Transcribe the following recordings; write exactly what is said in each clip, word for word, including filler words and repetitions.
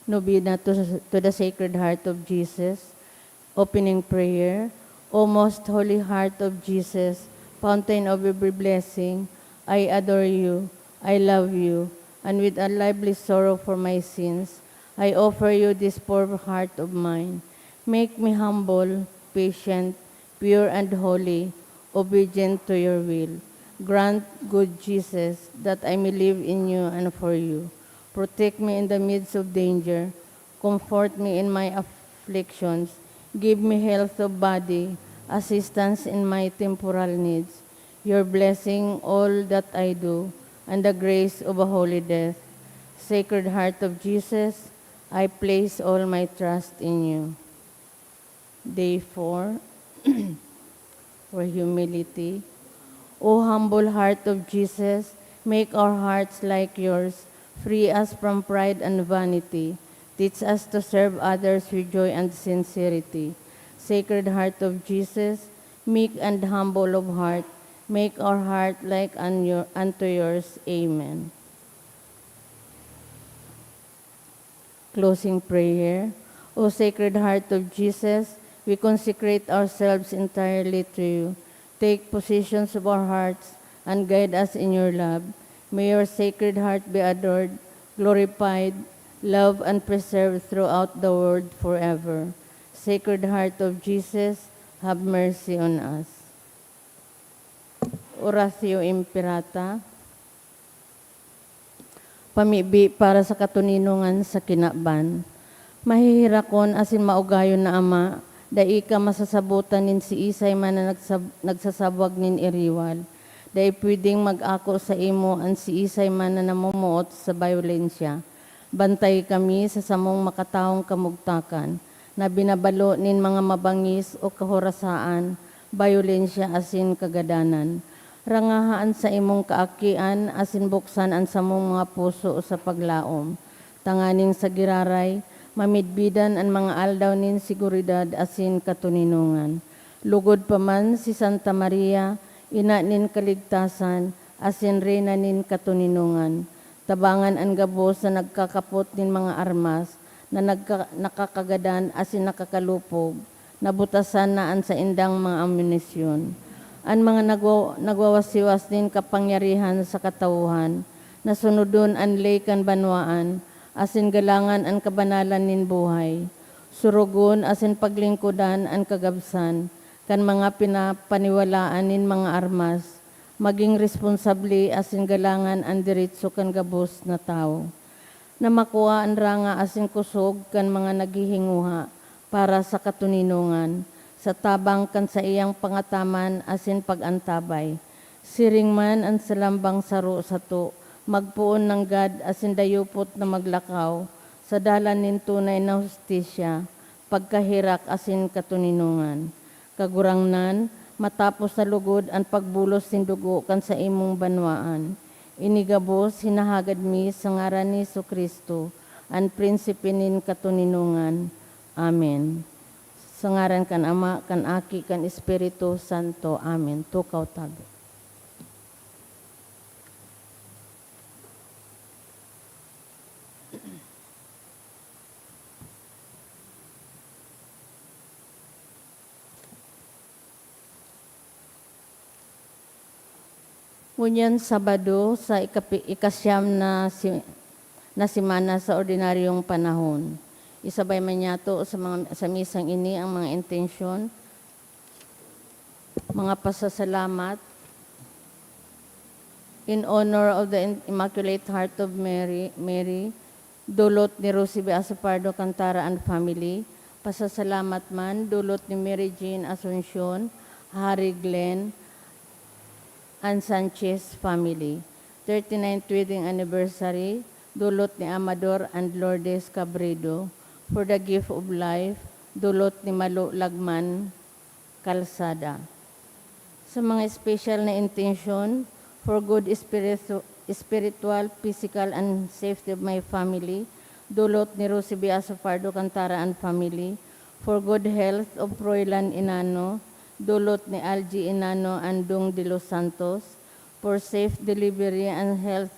Novena to, to the Sacred Heart of Jesus. Opening prayer. O most holy heart of Jesus, fountain of every blessing, I adore you, I love you, and with a lively sorrow for my sins, I offer you this poor heart of mine. Make me humble, patient, pure and holy, obedient to your will. Grant, good Jesus, that I may live in you and for you. Protect me in the midst of danger. Comfort me in my afflictions. Give me health of body, assistance in my temporal needs. Your blessing all that I do, and the grace of a holy death. Sacred Heart of Jesus, I place all my trust in you. Day four, for humility. O humble heart of Jesus, make our hearts like yours, free us from pride and vanity, teach us to serve others with joy and sincerity. Sacred Heart of Jesus, meek and humble of heart, make our heart like unto yours. Amen. Closing prayer. O Sacred Heart of Jesus, we consecrate ourselves entirely to you. Take possessions of our hearts and guide us in your love. May your Sacred Heart be adored, glorified, loved, and preserved throughout the world forever. Sacred Heart of Jesus, have mercy on us. Oratio Imperata. Pamibi para sa katoninongan sa kinaban. Maheherakon asin maugayon na Ama, dai ka masasabotan nin siisay man na nagsab-, nagsasabwag nin iriwal. Dai pwedeng mag-ako saimo an siisay man na namomoot sa bayolensya. Bantay kami sa samong makatawong kamugtakan, na binabalo nin mga mabangis o kahorasaan, bayolensya asin kagadanan. Rangaha an saimong kaakian asin buksan an samong mga puso sa paglaom, tanganing sa giraray, mamidbidan an mga aldaw nin seguridad asin katoninongan. Lugod pa man si Santa Maria, ina nin kaligtasan asin reyna nin katoninongan, tabangan an gabos na nagkakapot nin mga armas na nagka-, nakakagadan asin nakakalupog, nabutasan na an saindang mga amunisyon. An mga nagwa-, nagwawasiwas nin kapangyarihan sa katawhan, na sunodon an ley kan banwaan, asin galangan an kabanalan nin buhay. Surugon asin paglingkodan an kagabsan kan mga pinapaniwalaan nin mga armas, magin responsable asin galangan an deretso kan gabos na tawo, na makua an ranga asin kosog kan mga naghihinguha para sa katoninongan, sa tabang kan saiyang pangataman asin pag-antabay. Siring man an salambang saro sato, magpoon nanggad asin dayupot na maglakaw sa dalan nin tunay na hustisya, pagkaherak asin katoninongan. Kagurangnan, matapos na lugod an pagbulos nin dugo kan saimong banwaan. Ini gabos hinahagad mi sa ngaran ni Jesu-Cristo, an Prinsipe nin katoninongan. Amen. Sa ngaran kan Ama, kan Aki, kan Espiritu Santo. Amen. Tukaw tabi. Ngunyan Sabado, sa ikapi-, ikasyam na si-, na semana sa ordinaryong panahon. Isabay man niyato sa mga, sa misang ini ang mga intensyon, mga pasasalamat. In honor of the Immaculate Heart of Mary, Mary, dulot ni Rosie Biaso Pardo Cantara and family. Pasasalamat man, dulot ni Mary Jean Asuncion, Harry Glenn, and Sanchez family. Thirty-ninth wedding anniversary, dulot ni Amador and Lourdes Cabredo. For the gift of life, dulot ni Malo Lagman Calzada. Sa mga espesyal na intensyon, for good spiritu-, spiritual, physical, and safety of my family, dulot ni Rosie Biaso Pardo Cantara and family, for good health of Froilan Inano, dulot ni Algie Inano and Dong De Los Santos, for safe delivery and health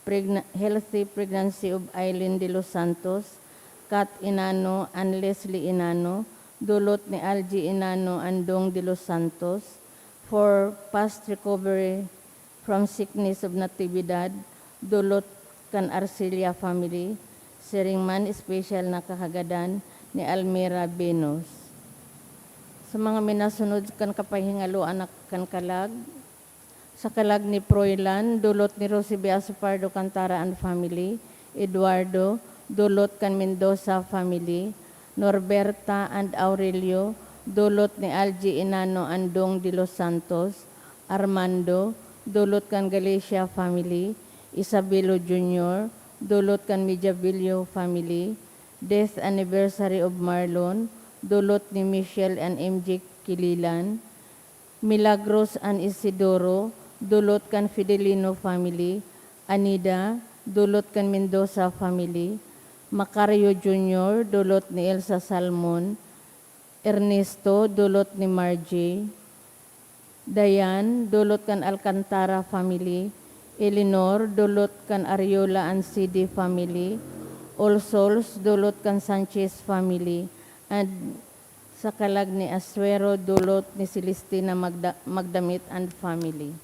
pregna-, healthy pregnancy of Aileen De Los Santos, Kat Inano and Leslie Inano, dulot ni Algie Inano and Dong de los Santos, for fast recovery from sickness of Natividad, dulot kan Arcilla family, siring man espesyal na kakagadan ni Almira Venus. Sa mga minasunod kan kapahingaloan na kan kalag, sa kalag ni Froilan, dulot ni Rosie Biaso Pardo Cantara and family, Eduardo, dulot kan Mendoza family, Norberta and Aurelio, dulot ni Algie Inano and Dong de los Santos, Armando, dulot kan Galicia family, Isabelo Junior, dulot kan Mediavillo family, death anniversary of Marlon, dulot ni Michelle and M J Kililan, Milagros and Isidoro, dulot kan Fidelino family, Anida, dulot kan Mendoza family, Macario Junior, dulot ni Elsa Salmon, Ernesto, dulot ni Margie, Dayan, dulot kan Alcantara family, Eleanor, dulot kan Ariola and C D family, All Souls, dulot kan Sanchez family, and sa kalag ni Asuero, dulot ni Celestina Magda-, Magdamit and family.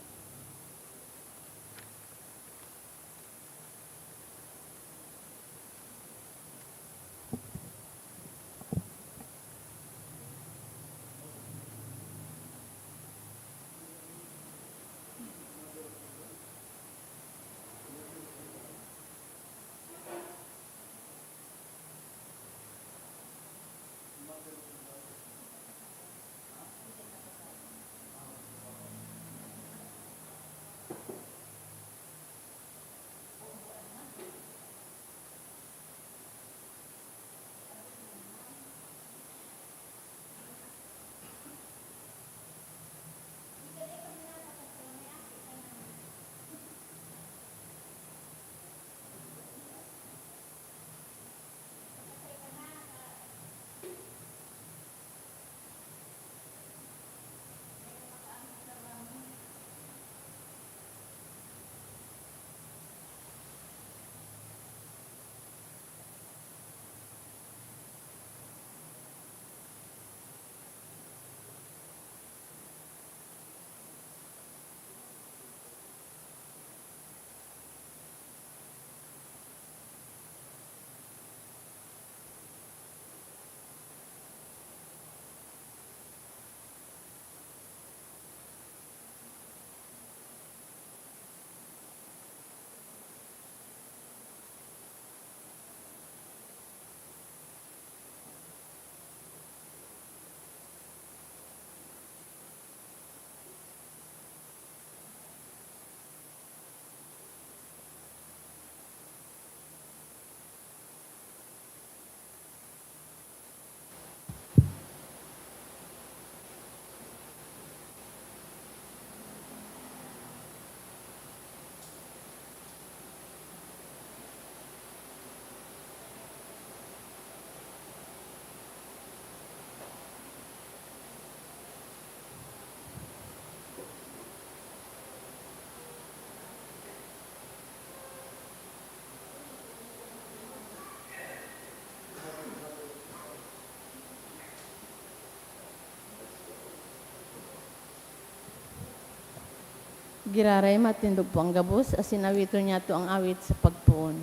Giraray, matindog po ang gabos, asin awiton niyato ang awit sa pagpoon.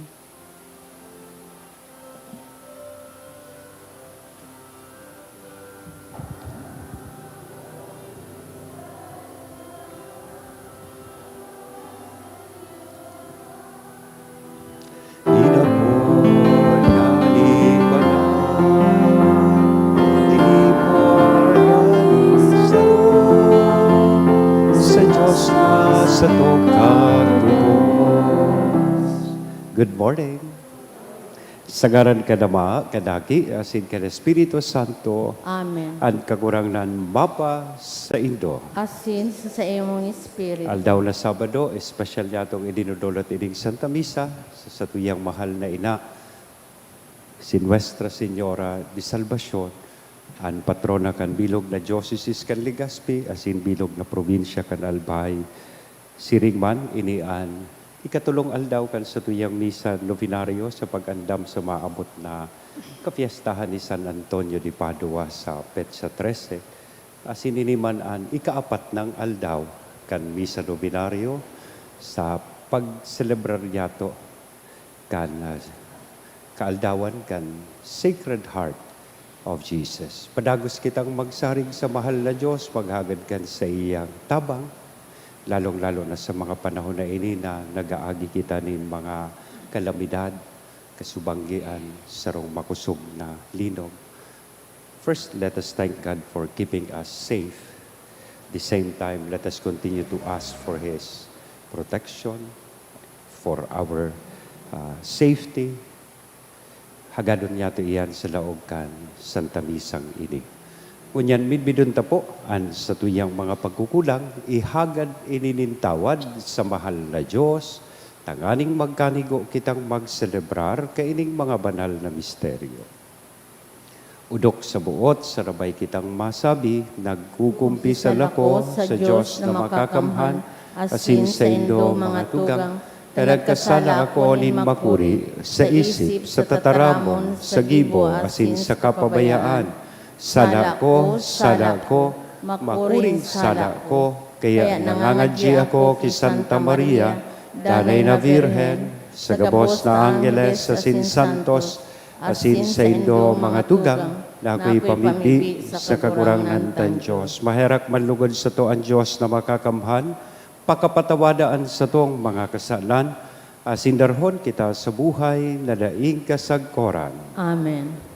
Inapod na ni Banal, inipon na ni Salo, sa Diyos na satong katubos. Good morning. Sa ngaran kan Ama, kan Aki, asin kan Espiritu Santo. Amen. An Kagurangnan mapa saindo. Asin sa saimong espiritu. Aldaw na Sabado, espesyal niyatong idinudulot ining Santa Misa sa satuyang mahal na ina, si Nuestra Señora de Salvacion, an patrona kan bilog na diyosesis kan Legazpi, asin bilog na probinsya kan Albay. Siring man, ini an ikatolong aldaw kan satuyang misa novenario sa pag-andam sa maabot na Kapiestahan ni San Antonio de Padua sa petsa trese, asin ini man an ikaapat nang aldaw kan Misa Novenario sa pagselebrar niyato kan, ah, kaaldawan kan Sacred Heart of Jesus. Padagos kitang magsarig sa mahal na Dios, maghagad kan saiyang tabang, lalong-lalo na sa mga panahon na ini na nag-aagi kita nin mga kalamidad, kasubanggian, sarong makosog na linog. First, let us thank God for keeping us safe. The same time, let us continue to ask for His protection, for our, ah, safety. Hagadon niyato iyan sa laog kan Santa Misang ini. Ngunyan, midbidon ta po an satuyang mga pagkukulang, ihagad ini nin tawad sa mahal na Dios, tanganing magkanigo kitang magselebrar kaining mga banal na misteryo. Odok sa boot, sarabay kitang masabi, nagkukumpisal ako sa Dios na makakamhan, asin saindo, mga tugang, ta nagkasala ako nin makuri, sa isip, sa tataramon, sa gibo, asin sa kapabayaan. Sala ko, sala ko, makuring sala ko, kaya nangangadyi ako ki Santa Maria, Danay na Birhen, sa gabos na angheles asin santos, asin saindo, mga tugang, na ako'y pamibi sa Kagurangnan tang Dios. Maherak man lugod sato an Dios na makakamhan, pakapatawada an satong mga kasalan, asin darhon kita sa buhay na daing kasagkoran. Amen.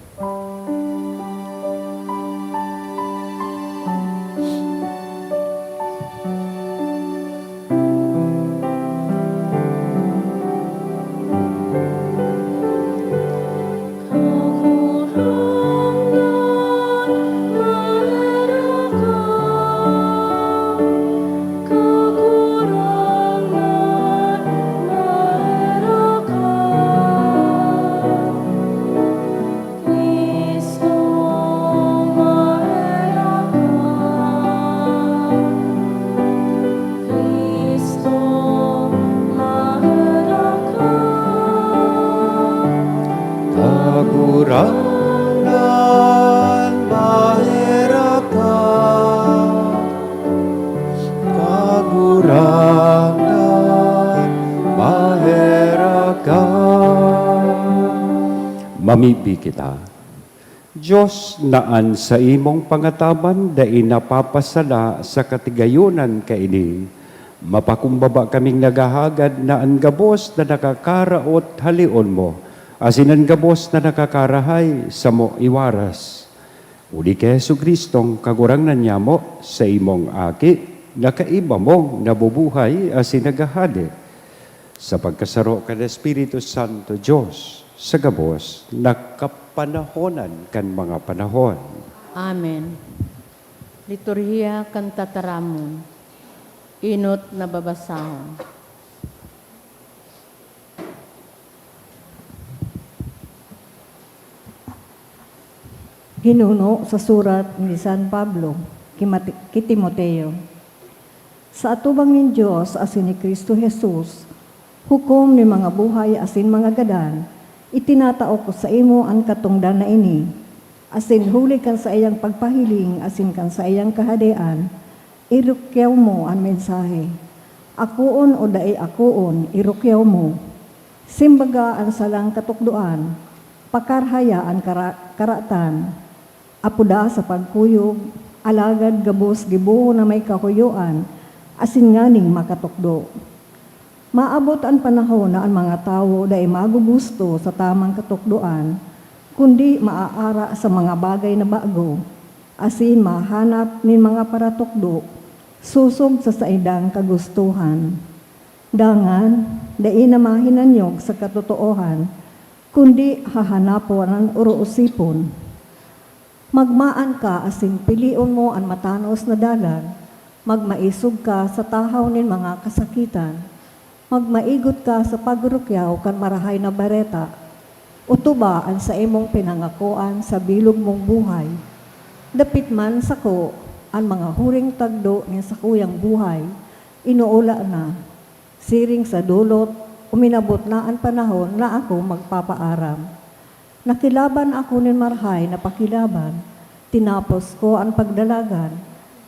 Cristo, maherak ka. Cristo, maherak ka. Kagurangnan, maherak ka. Kagurangnan, maherak ka. Mamibi kita. Dios, na an saimong pangataban dai napapasala sa katigayonan kaini, mapakumbaba kaming naghahagad na an gabos na nakakaraot haleon mo, asin an gabos na nakakarahay samo iwaras. Huli ki Jesu-Cristong Kagurangnan nyamo, saimong Aki, na kaiba mong nabubuhay asin naghahade. Sa pagkasaro kan Espiritu Santo, Dios, sa gabos na kapanahonan kan mga panahon. Amen. Liturhiya kan Tataramon. Enot na babasahon. Ginuno sa surat ni San Pablo ki Mati-, ki Timoteo. Sa atubang nin Dios asin ni Cristo Jesus, hukom nin mga buhay asin mga gadan, itinatao ko saimo an katongdan na ini, asin huli kan saiyang pagpahiling asin kan saiyang Kahadean, irukyaw mo an mensahe. Akoon o dai akoon, irukyaw mo. Simbaga an salang katukdoan, pakarhaya an kara-, karatan. Apoda sa pagkuyog, alagad gabos gibohon na may kahoyoan, asin nganing makatukdo. Maabot an panahon na an mga tawo dai magugusto sa tamang katukdoan, kundi maaara sa mga bagay na bago, asin mahanap nin mga paratukdo sosog sa saindang kagustohan. Dangan, dai na mahinanyog sa katotoohan, kundi hahanapon an oroosipon. Magmaan ka asin pilion mo an matanos na dalan, magmaisog ka sa tahaw nin mga kasakitan, magmaigot ka sa pagrukyaw kan Marahay na Bareta, otoba an saimong pinangakoan sa bilog mong buhay. Dapit man sako an mga huring tagdo nin sakuyang buhay, inuula na. Siring sa dolot, uminabot na an panahon na ako magpapaaram. Nakilaban ako nin marahay na pakilaban, tinapos ko an pagdalagan,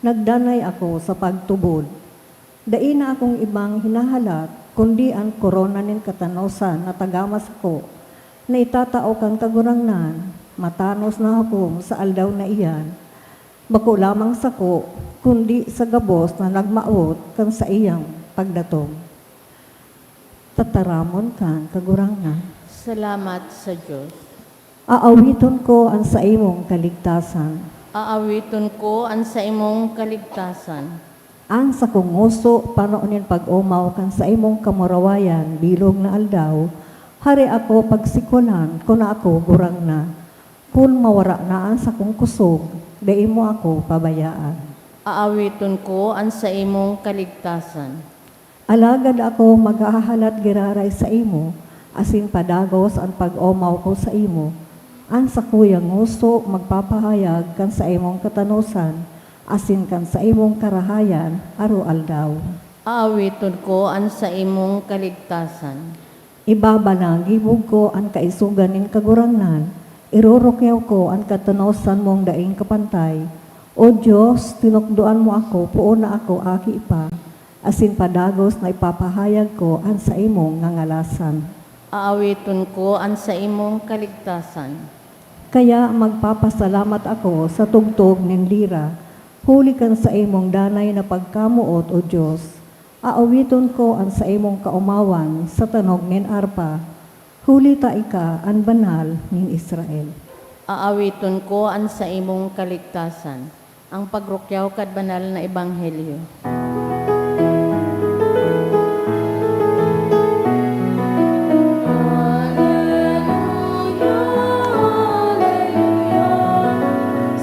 nagdanay ako sa pagtubod. Dai na akong ibang hinahalat, kundi an korona nin katanosan na tagama sako, na itatao kan Kagurangnan, matanos na hukom sa aldaw na iyan, bako lamang sako, kundi sa gabos na nagmawot kan saiyang pagdatong. Tataramon kan Kagurangnan. Salamat sa Dios. Aawiton ko an saimong kaligtasan. Aawiton ko an saimong kaligtasan. An sakong ngoso pano nin pag-omaw kan saimong kamurawayan bilog na aldaw, hari ako pagsikwalan kun ako gurang na. Kun mawara na an sakong kusog, dai mo ako pabayaan. Aawiton ko an saimong kaligtasan. Alagad ako maghahalat giraray saimo, asin padagos an pag-omaw ko saimo. An sakuyang ngoso magpapahayag kan saimong katanosan, asin kan saimong karahayan aroaldaw. Aawiton ko an saimong kaligtasan. Ibabalangibog ko an kaisogan nin Kagurangnan, irurukyaw ko an katanosan mong daing kapantay. O Dios, tinukdoan mo ako poon na ako aki pa, asin padagos na ipapahayag ko an saimong ngangalasan. Aawiton ko an saimong kaligtasan. Kaya magpapasalamat ako sa tugtog nin lira, huli kan saimong danay na pagkamoot, O Dios. Aawiton ko an saimong kaomawan sa tanog nin arpa, huli ta ika an Banal nin Israel. Aawiton ko an saimong kaligtasan. Ang pagrukyaw kan banal na ebanghelyo.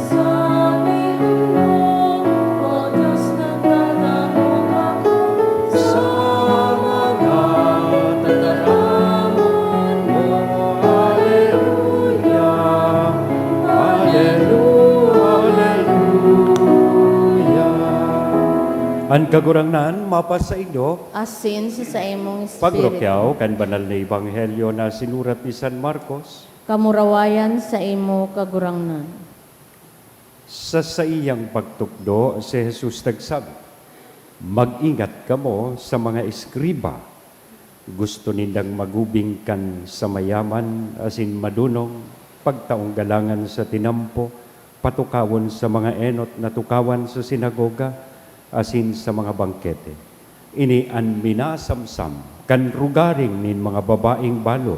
Sa milong mo, O Dios, nagdadakop ako sa mga tataramon mo. Aleluya, aleluya, aleluya. An Kagurangnan mapasaindo. Asin sa saimong espiritu. Pagrukyaw kan banal na ebanghelyo na sinurat ni San Marcos. Kamurawayan saimo, Kagurangnan. Sa saiyang pagtukdo, si Jesus nagsabi, "Mag-ingat kamo sa mga eskriba. Gusto nindang magubing kan sa mayaman asin madonong, pagtaong galangan sa tinampo, patukawon sa mga enot na tukawan sa sinagoga, asin sa mga bangkete. Ini an minasamsam kan rugaring nin mga babaeng balo.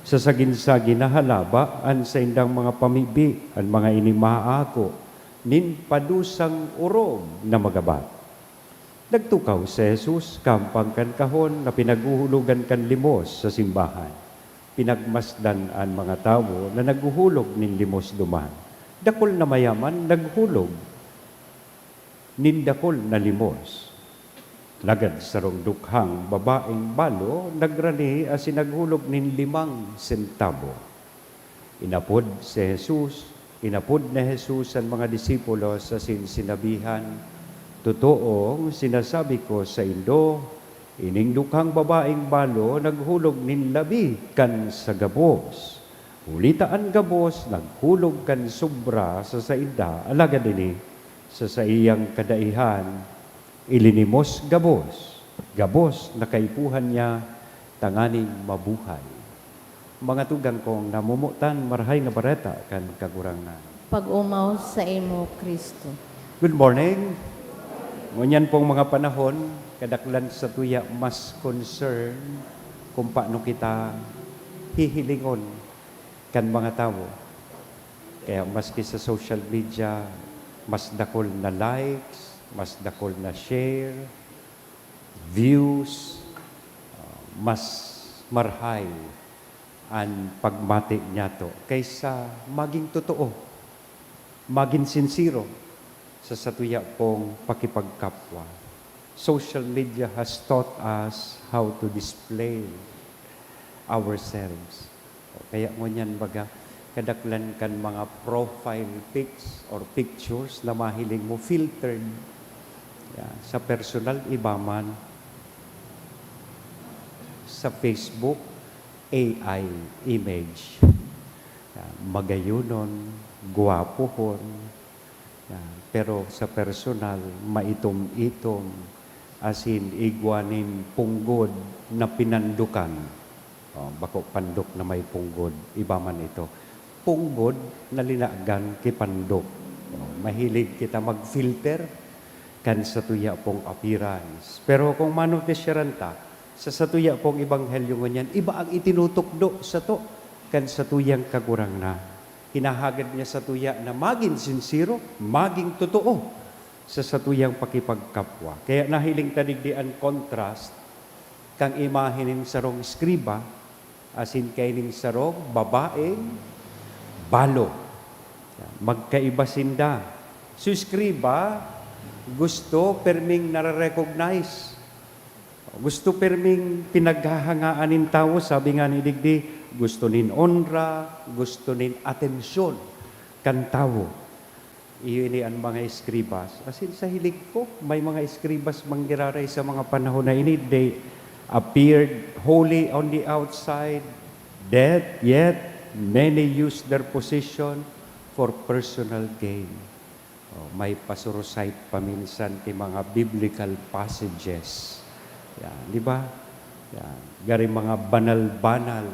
Sa sagin-sagin na halaba an saindang mga pamibi, an mga ini maako nin padusang orog na magabat." Nagtukaw si Jesus kahampang kan kahon na pinaghuhulogan kan limos sa simbahan. Pinagmasdan an mga tawo na naghuhulog nin limos duman. Dakul na mayaman naghulog nin dakul na limos. Lagad sarong dukhang babaeng balo nagrani asin naghulog nin limang sentabo. Inapod si Jesus, inapod ni Jesus an mga disipulos asin sinabihan, "Totoong sinasabi ko saindo, ining dukhang babaeng balo naghulog nin labi kan sa gabos. Huli ta an gabos naghulog kan sobra sa sainda, alagad ini, sa saiyang kadaihan, ilinimos gabos, gabos na kaipuhan niya tanganing mabuhay." Mga tugang kong namomotan, Marahay na Bareta kan Kagurangnan. Pag-omaw saimo, Cristo. Good morning. Ngunyan pong mga panahon, kadaklan satuya mas concern kung paano kita hihilingon kan mga tawo. Kaya maski sa social media, mas dakul na likes, mas dakul na share, views, ah, mas marahay an pagmati niyato kaysa magin totoo, magin sinsero sa satuya pong pakipagkapwa. Social media has taught us how to display ourselves. Kaya ngunyan, baga, kadaklan kan mga profile pics or pictures na mahiling mo, filtered. Yan. Sa personal, iba man. Sa Facebook, A I image. Magayunon, gwapohon, yan. Pero sa personal, maitom-itom, asin igwa nin punggod na pinandukan. O, bako pandok na may punggod, iba man ito. Punggod na linagan ki pandok. O, mahilig kita mag-filter kan satuya pong appearance. Pero kung manutesyaran ta, sa satuya pong ebanghelyo ngunyan, iba ang itinutukdo sato kan satuyang Kagurangnan. Hinahagad niya satuya na magin sinsero, magin totoo sa satuyang pakipagkapwa. Kaya nahiling ta digdi an contrast kan imahe nin sarong eskriba asin kaining sarong babaeng balo. Magkaiba sinda. Su eskriba, gusto perming nare-recognize. Gusto perming pinaghahangaan nin tawo, sabi nga ni digdi, gusto nin onra, gusto nin atensyon kan tawo. Iyo ini an mga eskribas. Asin sa hilig ko, may mga eskribas manggiraray sa mga panahon na ini, they appeared holy on the outside, that yet many use their position for personal gain. Oh, may pasurusay paminsan ki mga biblical passages. Yan, di ba? Yan. Gari mga banal-banal,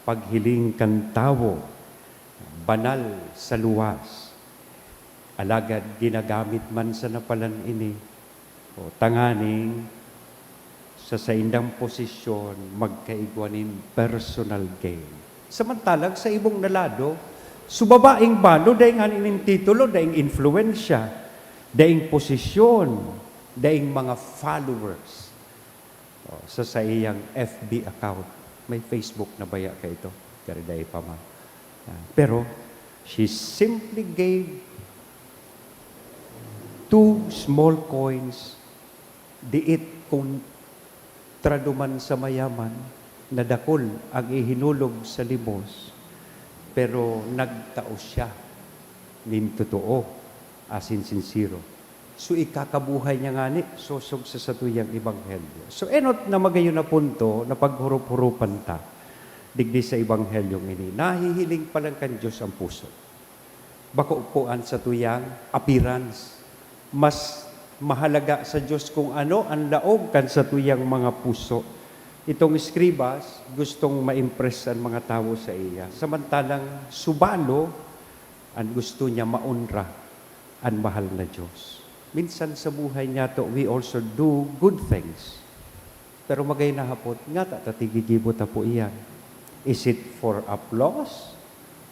paghiling kan tawo, banal sa luwas. Alagad ginagamit man sana palan ini, o, tanganing sa saindang posisyon, magkaigwa nin personal gain. Samantalang sa ibong na lado, su babaeng balo, dai ngani nin titulo, daing influensya, daing posisyon, daing mga followers. O, sa saiyang F B account. May Facebook na baya kaito? Gari dai pa man. Ah, pero, she simply gave two small coins, diit kontrado man sa mayaman, na dakul ang ihinulog sa limos, pero nagtao siya nin totoo asin sinsero. So, ikakabuhay niya ngani, sosog sa satuyang ebanghelyo. So, enot na magayon na punto na paghurup-hurupan ta digdi sa ebanghelyong ini, nahihiling palan kan Dios ang puso. Bako po an satuyang appearance. Mas mahalaga sa Dios kung ano an laog kan satuyang mga puso. Itong eskribas, gustong ma-impress an mga tawo saiya. Samantalang su balo, an gusto niya maonra an mahal na Dios. Minsan sa buhay niyato, we also do good things. Pero magay na hapot, ngata ta tigigibo ta po iyan? Is it for applause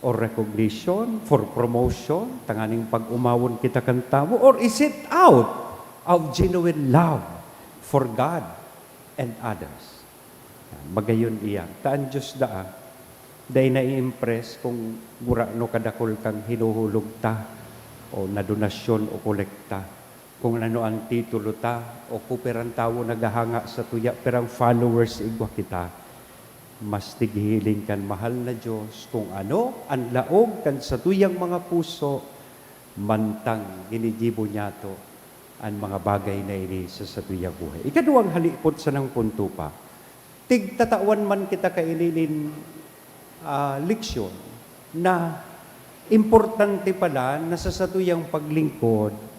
or recognition, for promotion, tanganing pag-omawon kita kan tawo, or is it out of genuine love for God and others? Magayon iyan. Ta an Dios daa, dai nai-impress kung gurano kadakul kang hinuhulog ta, o na donasyon o kolekta, kung ano ang titulo ta, o kung pirang tawo naghahanga sa tuya, pirang followers igwa kita. Mas tighiling kan mahal na Dios kung ano an laog kan satuyang mga puso, mantang ginigibo niyato an mga bagay na ini sa satuyang buhay. Ikaduwang halipot sanang punto pa, tigtatawan man kita kaini nin, ah, leksyon na importante pala na sa satuyang paglingkod,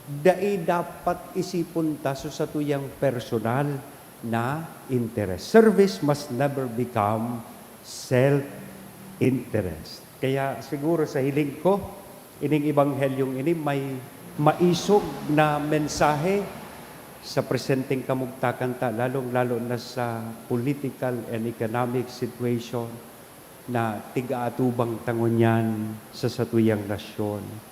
dai dapat isipon ta sa satuyang personal na interes. Service must never become self-interest. Kaya siguro sa hiling ko, ining ebanghelyong ini may maisog na mensahe sa presenteng kamugtakan ta, lalong-lalo na sa political and economic situation na tig-aatubang ta ngunyan sa satuyang nasyon.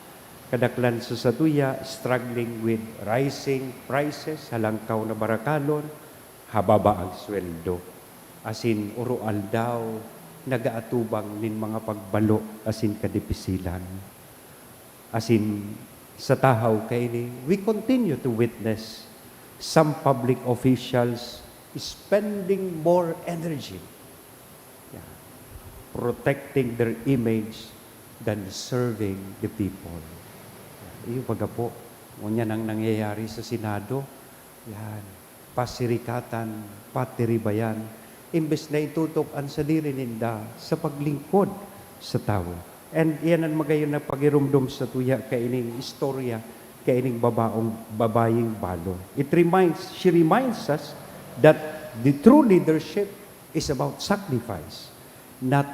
Kadaklan sa satuya, struggling with rising prices, halangkaw na barakalon, hababa ang sweldo, asin oro-aldaw nag-aatubang nin mga pagbalo asin kadipisilan. Asin sa tahaw kaini, we continue to witness some public officials spending more energy, yeah, protecting their image than serving the people. Iyo baga po, ngunyan ang nangyayari sa Senado. Yan. Pasirikatan, patiribayan, imbes na itutok an sadiri ninda sa paglingkod sa tawo. And iyan an magayon na pagiromdom satuya kaining istorya, kaining babaong, babayeng balo. It reminds, she reminds us that the true leadership is about sacrifice, not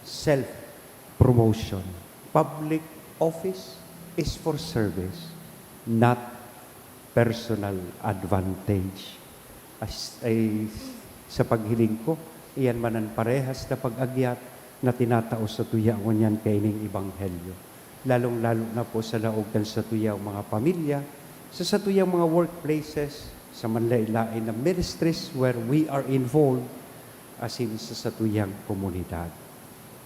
self-promotion. Public office is for service, not personal advantage. As, ay, sa paghiling ko, iyan man an parehas na pag-agyat na tinatao satuya ngunyan kaining ebanghelyo. Lalong-lalo na po sa laog kan satuyang mga pamilya, sa satuyang mga workplaces, sa manlaen-laen na ministries where we are involved, asin sa satuyang komunidad.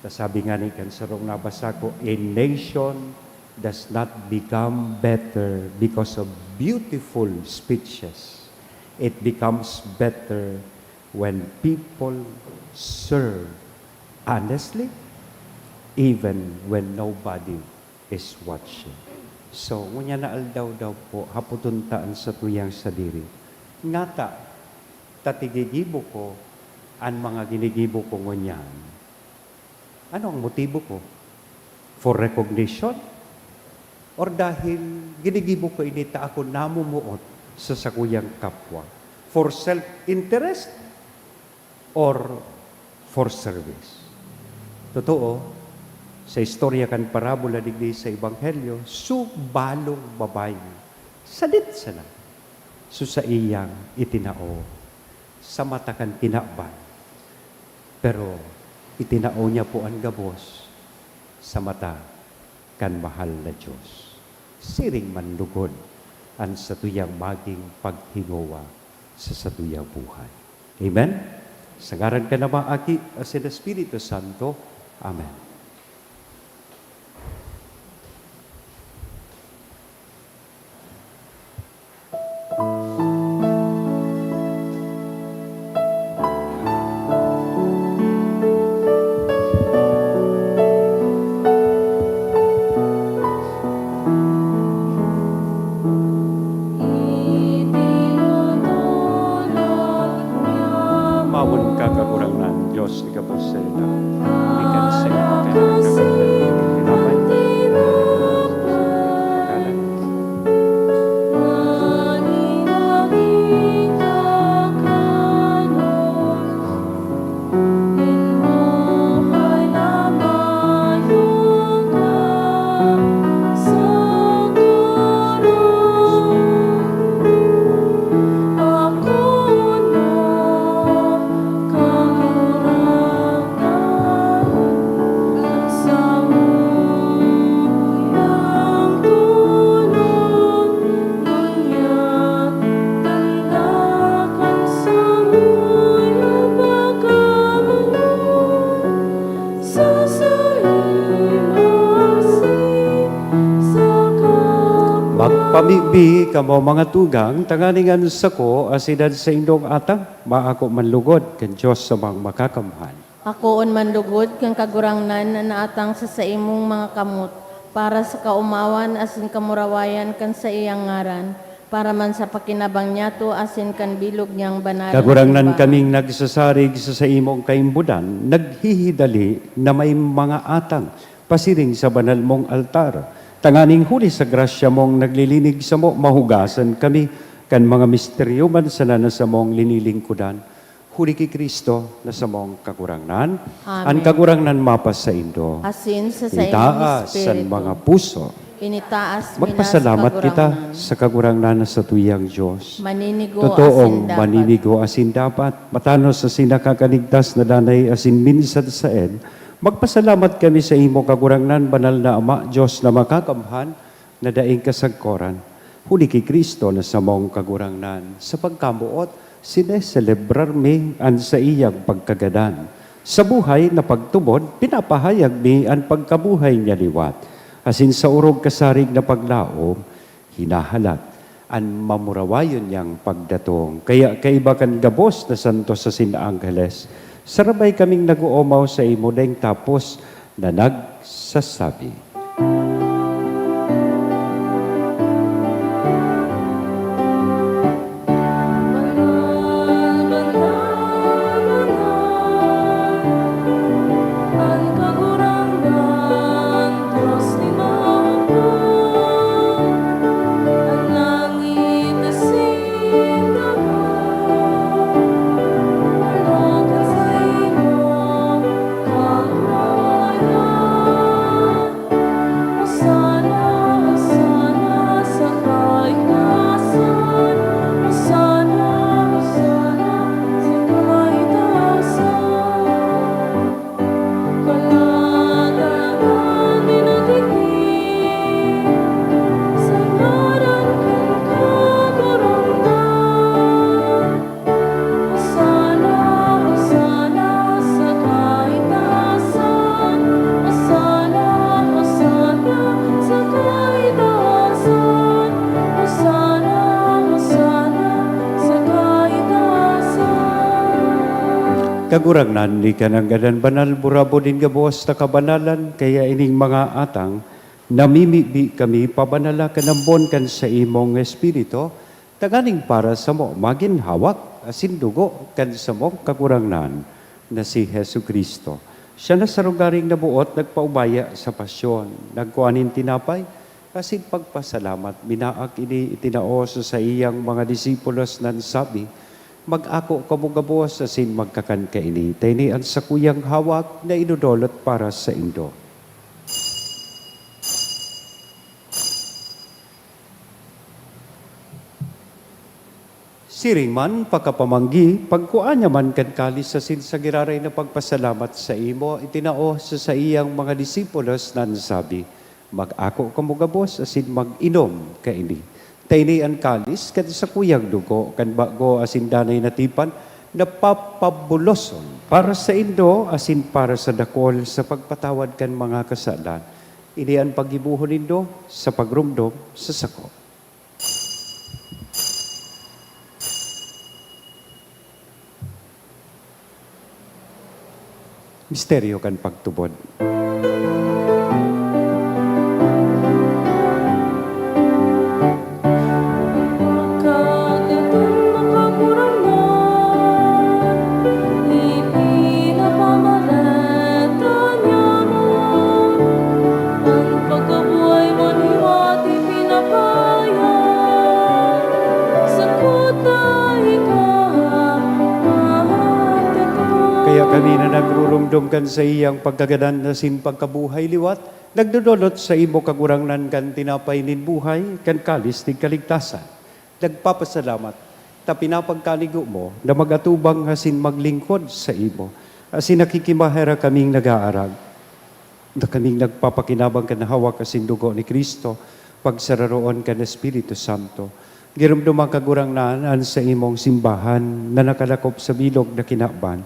Ta sabi ngani kan sarong nabasa ko, "A nation does not become better because of beautiful speeches. It becomes better when people serve honestly, even when nobody is watching." So, ngunyan na aldaw daw po, hapoton ta an satuyang sadiri. Ngata, ta tigigibo ko an mga ginigibo ko ngunyan? Ano ang motibo ko? For recognition? Or dahil ginigibo ko ini ta ako namumuot sa sakuyang kapwa? For self-interest or for service? Totoo, sa istorya kan parabola digdi sa Ebanghelyo, su balong babayi, sadit sana, su saiyang itinao sa mata kan kinaban, pero itinao niya po an gabos sa mata kan mahal na Dios. Siring man lugod an satuyang magin paghingowa sa satuyang buhay. Amen? Sa ngaran kan Ama, Aki, asin Espiritu Santo. Amen. Mawon ka, Kagurangnan, Dios ni gabos sa ina. Huli kan sa imo kailangan kami ng tinapay. Magpamibi kamo, mga tugang, tanganing an sako asin an saindong atang maako man lugod kan Dios sa mga makakamhan. Akoon man lugod kan Kagurangnan an atang sa saimong mga kamot, para sa kaomawan asin kamurawayan kan saiyang ngaran, para man sa pakinabang niyato asin kan bilog niyang banal na Kagurangnan, simbahan. Kaming nagsasarig sa saimong kaimbodan, naghihidali na may mga atang pasiring sa banal mong altar, tanganing huli sa grasya mong naglilinig samo, mahugasan kami kan mga misteryo man sana na samong linilingkodan. Huli ki Cristo na samong Kagurangnan. Amen. An Kagurangnan mapasaindo. Asin sa saimong Itaas an espiritu. Mga puso. Initaas mi na sa Magpasalamat kita Kagurangnan. Sa Kagurangnan na satuyang Dios. Maninigo Totoong asin dapat. Maninigo asin dapat, matanos asin nakakaligtas na danay asin minsan saen, magpasalamat kami sa imo, Kagurangnan, banal na Ama, Dios na makakamhan, na daing kasagkoran, huli ki Cristo na samong Kagurangnan. Sa pagkamoot, sineselebrar mi an saiyang pagkagadan. Sa buhay na pagtubod, pinapahayag mi an pagkabuhay niya liwat. Asin sa orog kasarig na paglaom, hinahalat an mamurawayon niyang pagdatong. Kaya kaiba kan gabos na santos asin angheles, sarabay kaming nag-oomaw sa imo daing tapos na nagsasabi, Banal, banal, banal, an Kagurangnan. Kagurangnan, ika nanggad an banal, burabod nin gabos na kabanalan, kaya ining mga atang, namimibi kami pabanala kan ambon kan saimong Espiritu, tanganing para samo magin hawak asin dugo kan samong Kagurangnan na si Jesu-Cristo. Siya na sa lugaring naboot nagpaubaya sa pasyon, nagkua nin tinapay, asin pagpasalamat, minaak ini, itinao sa saiyang mga disipulos, nan sabi, "Mag-ako kamo gabos asin magkakan kaini. Ta ini an sakuyang hawak na idodolot para saindo." Siring man, pakapamanggi, pagkua niya man kan kalis asin sa giraray na pagpasalamat saimo, itinao sa saiyang mga disipulos, nan sabi, "Mag-ako kamo gabos asin mag-inom kaini. Ta ini an kalis kan sakuyang dugo kan bago asin danay na tipan, na papabuloson para saindo asin para sa dakul sa pagpatawad kan mga kasalan. Ini an paggibohon nindo sa pagromdom sa sako." Misteryo kan pagtubod. Pagkatubod mo, Kagurangnan, ipinapamaleta niya mo. An pagkabuhay man liwat ipinapahayag, sa kuta ika magtatago. Kaya kami na nagrurumdom kan saiyang pagkagadan asin pagkabuhay liwat, nagdodolot saimo, Kagurangnan, kan tinapay nin buhay, kan kalis nin kaligtasan. Nagpapasalamat ta pinapagkanigo mo na mag-atubang asin maglingkod saimo, asin nakikimaherak kaming nag-aarag na kaming nagpapakinabang kan hawak asin dugo ni Cristo, pagsararoon kan Espiritu Santo. Giromdoma, Kagurangnan, an saimong simbahan na nakalakop sa bilog na kinaban,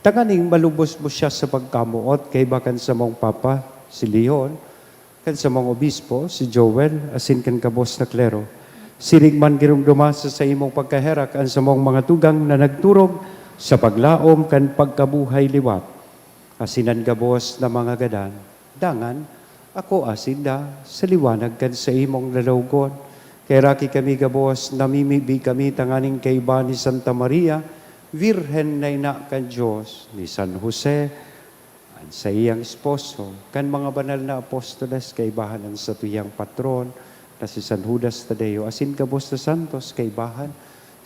tanganing malubos mo siya sa pagkamoot kaiba kan samong Papa, si Leon, kan samong obispo, si Joel, asin kan gabos na klero. Siring man, giromdoma sa saimong pagkaherak an samong mga tugang na nagturog sa paglaom kan pagkabuhay liwat, asin an gabos na mga gadan. Dangan, akoa sinda sa liwanag kan saimong lalawogon. Kaheraki kami gabos, namimibi kami tanganing kaiba ni Santa Maria, Birhen na ina kan Dios, ni San Jose, an saiyang esposo, kan mga banal na apostoles, kaibahan an satuyang patron na si San Judas Tadeo, asin gabos na santos, kaibahan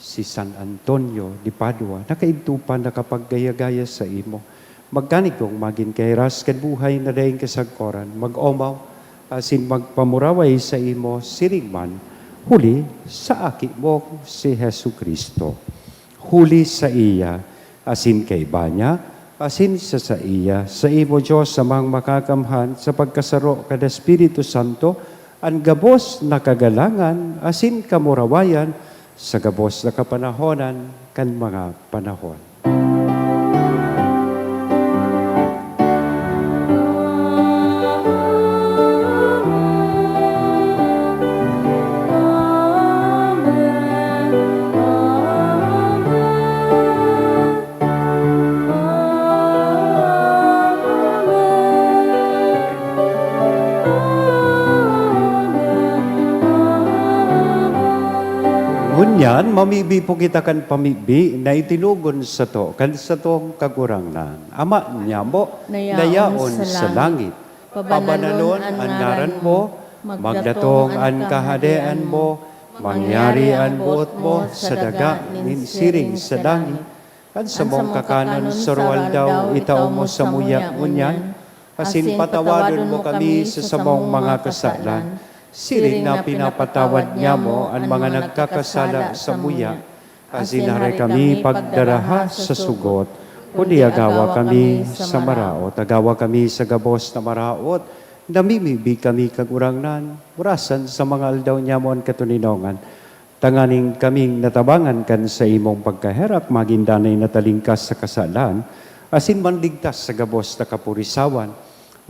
si San Antonio de Padua, na kaidto pa nakapaggaya-gaya saimo. Magkanigong magin kahiras kan buhay na daing kasagkoran, mag-omaw asin magpamuraway saimo siring man, huli sa Aki mong si Jesu-Cristo. Huli saiya, asin kaiba niya, asin sa saiya, saimo, Dios Amang Makakamhan, sa pagkasaro kan Espiritu Santo, an gabos na kagalangan asin kamurawayan sa gabos na kapanahonan kan mga panahon. Ngunyan, mamibi po kita kan pamibi na itinugon sato kan satong Kagurangnan. Ama niamo, na yaon sa langit, pabanalon an ngaran mo, magdatong an kahadean mo, mangyari an boot mo sa daga nin siring sa langit. An samong kakanon sa aroaldaw, itao mo samuya ngunyan, asin patawadon mo kami sa samong mga kasalan, siring na pinapatawad niamo an mga nagkakasala samuya. Asin hare kami pagdaraha sa sugot, kundi agawa kami sa maraot. Agawa kami sa gabos na maraot, namimibi kami, Kagurangnan, orasan sa mga aldaw niamo an katoninongan, tanganing kaming natabangan kan saimong pagkaherak, magin danay na talingkas sa kasalan, asin manligtas sa gabos na kapurisawan,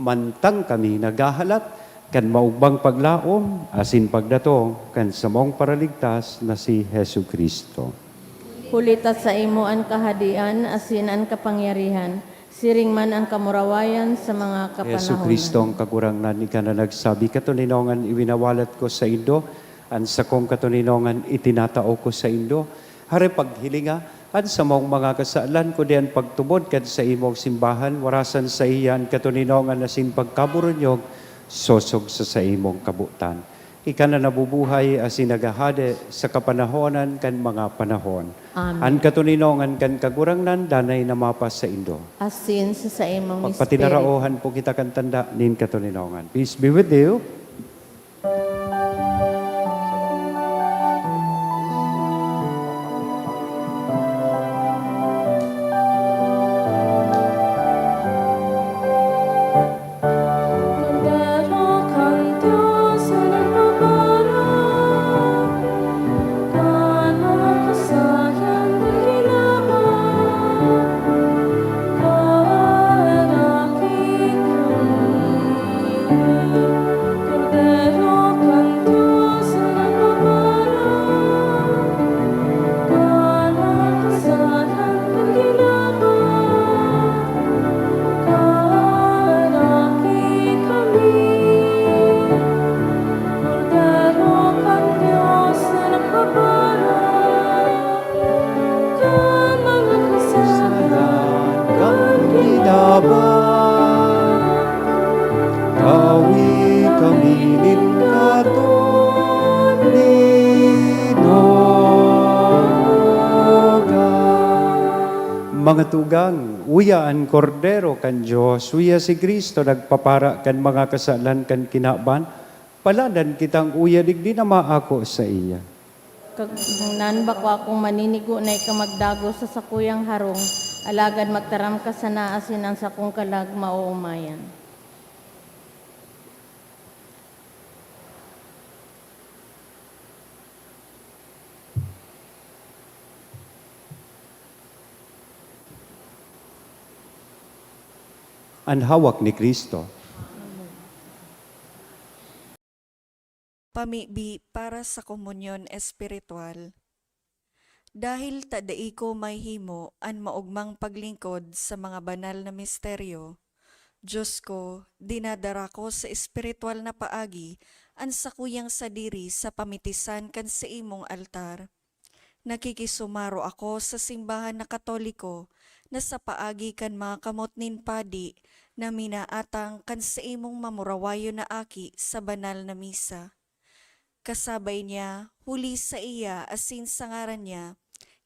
mantang kami naghahalat kan maogbang paglaom asin pagdatong kan samong Paraligtas na si Jesu-Cristo. Huli ta saimo an kahadean asin an kapangyarihan, siring man an kamurawayan sa mga kapanahonan. Jesu-Cristo, ang Kagurangnan, ika na nagsabi, "Katoninongan iwinawalat ko saindo, an sakong katoninongan itinatao ko saindo." Hare, paghilinga an samong mga kasalan, kundi an pagtubod kan saimong simbahan, warasan saiya an katoninongan asin pagkaburunyog sosog sa saimong kabotan. Ika na nabubuhay asin naghahade sa kapanahonan kan mga panahon. Amen. An katoninongan kan Kagurangnan danay na mapasaindo. Asin sa saimong espiritu. Pagpatinaraohan po kita kan tanda nin katoninongan. Peace be with you. Kan mga kasalan kan kinaban, tawi kami nin katoninongan. Mga tugang, uya an Kordero kan Dios, uya si Cristo nagpapara kan mga kasalan kan kinaban. Paladan kitang uya digdi na maako saiya. Kagurangnan, bako akong maninigo na ika magdagos sa sakuyang harong, alagad magtaram ka sana asin an sakong kalag maoomayan. An hawak ni Cristo. Pamibi para sa komunyon espiritual. Dahil ta dai ko mahihimo an maogmang paglingkod sa mga banal na misteryo, Dios ko, dinadara ko sa espiritual na paagi an sakuyang sadiri sa pamitisan kan saimong altar. Nakikisumaro ako sa simbahan na Katoliko na sa paagi kan mga kamot nin padi na minaatang kan saimong mamurawayon na aki sa banal na misa. Kasabay niya, huli saiya asin sa ngaran niya,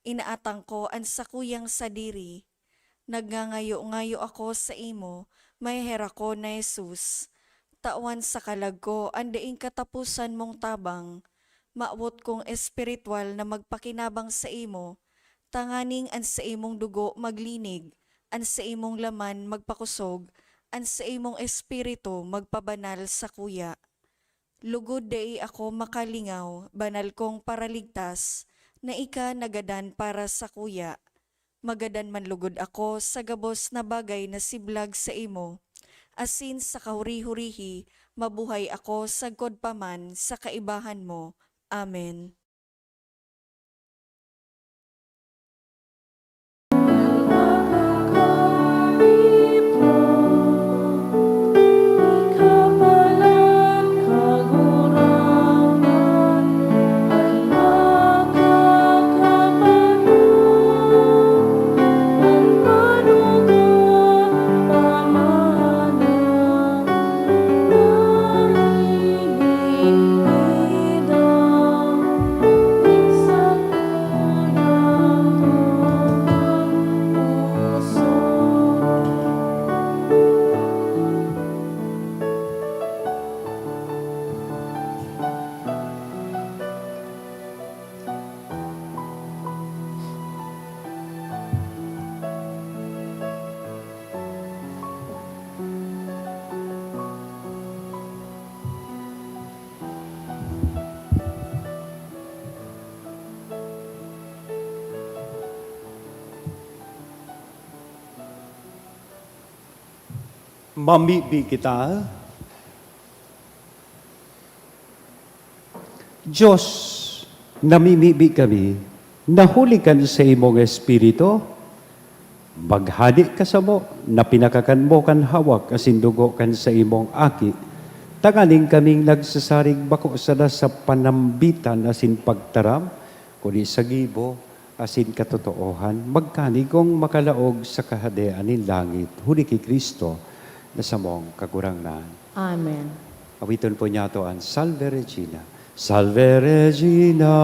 inaatang ko an sakuyang sadiri. Nagngangayo-ngayo ako saimo, maheherakon na Jesus. Tawan sa kalag ko an daing kataposan mong tabang. Mawot kong espiritual na magpakinabang saimo, tanganing an saimong dugo maglinig, an saimong laman magpakosog, an saimong espiritu magpabanal sakuya. Lugod dai ako makalingaw, banal kong Paraligtas, na ika nagadan para sakuya. Magadan man lugod ako sa gabos na bagay na siblag saimo, asin sa kahuri-hurihi mabuhay ako sagkod pa man sa kaibahan mo. Amen. Mamibi kita. Diyos, namimibi kami Na huli kan saimong Espiritu, maghade ka samo na pinakakan mo kan hawak asin dugo kan saimong Aki, tanganing kaming nagsasarig bako sana sa panambitan asin pagtaram, kundi sa gibo asin katotoohan, magkanigong makalaog sa Kahadean nin langit, huli ki Cristo na samong Kagurangnan. Amen. Awiton po niyato an Salve Regina. Salve Regina,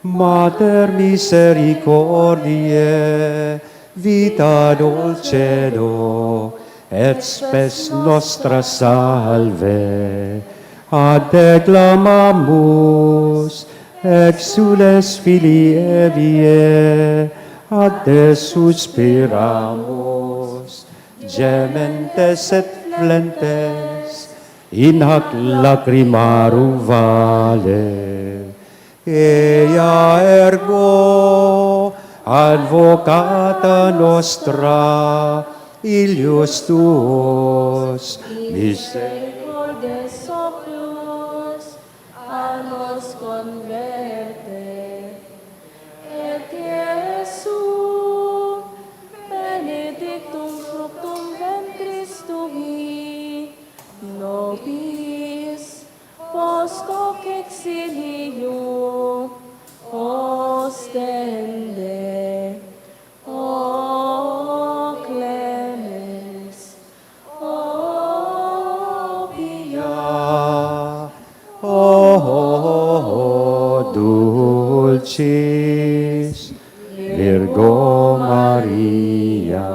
Mater misericordiae, vita dulcedo, et spes nostra salve. Ad te clamamus, exsules filii Evae, ad te suspiramus, gementes et flentes in hac lacrimarum vale. Ea ergo advocata nostra, illos tuos, misericordes oculos, a nos converte. Et Iesu, benedictum fructum ventris tui, nobis, post hoc exilium ostende. O clemens, o pia, o dulcis Virgo Maria.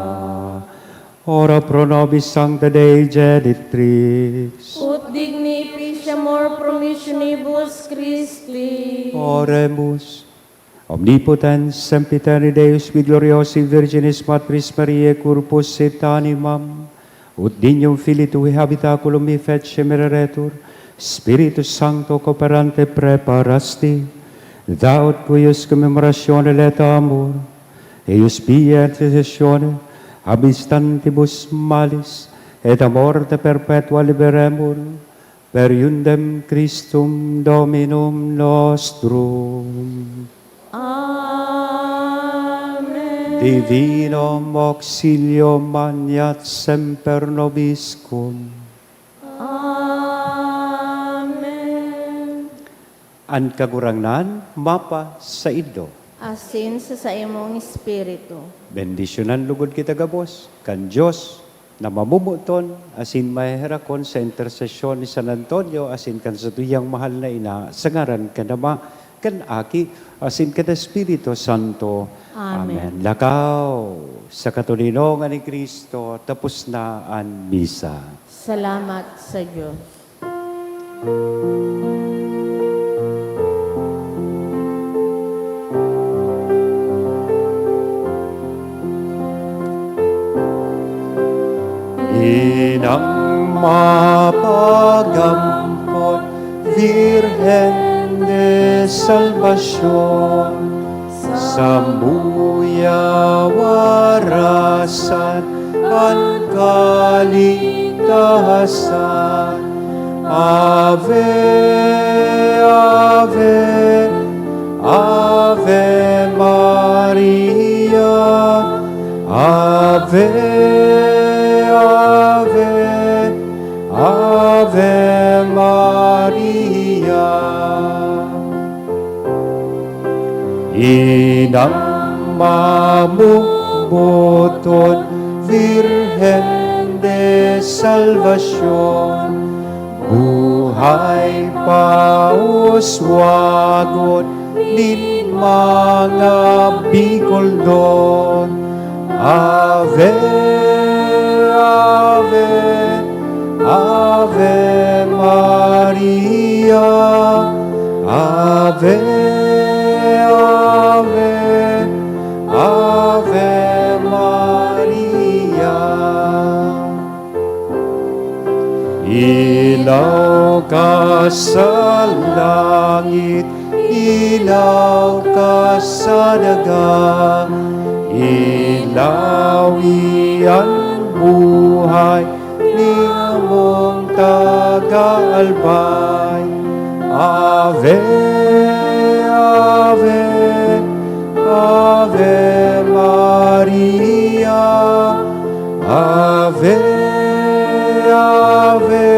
Ora pro nobis Sancta Dei Genitrix. Ut digni ipiciamur promissionibus Christi. Oremus. Omnipotens, sempiterni Deus, qui gloriosi Virginis Matris Mariae corpus et animam, ut dignum filii tui habitaculum effici mereretur, Spiritus Sancto cooperante preparasti, thou ut cuius commemoratione laetamur, eius pia intercessione ab instantibus malis et a morte perpetua liberemur, per eundem Christum Dominum nostrum. Amen. Divinum auxilium maneat semper nobiscum. Amen. An Kagurangnan mapasaindo. Asin sa saimong espiritu. Bendisyonan lugod kita gabos kan Dios na mamomoton asin maheherakon sa intersesyon ni San Antonio asin kan satuyang mahal na ina, sa ngaran kan Ama, kan Aki, asin kan Espiritu Santo. Amen. Amen. Lakaw, sa katoninongan ni Cristo, tapos na an misa. Salamat sa Dios. Inang mapag-ampon, Virgen de Salvacion, samuya warasan an kaligtasan. Ave, Ave, Ave Maria. Ave, Ave, Ave Maria. Inang mamomoton, Virgen de Salvacion, buhay pauswagon nin mga Bicolnon. Ave, Ave, Ave Maria. Ave, Ave, Ave Maria. Ilaw ka sa langit, ilaw ka sa daga, ilawi an buhay ni among Taga-Albay. Ave, Ave, Ave Maria, Ave, Ave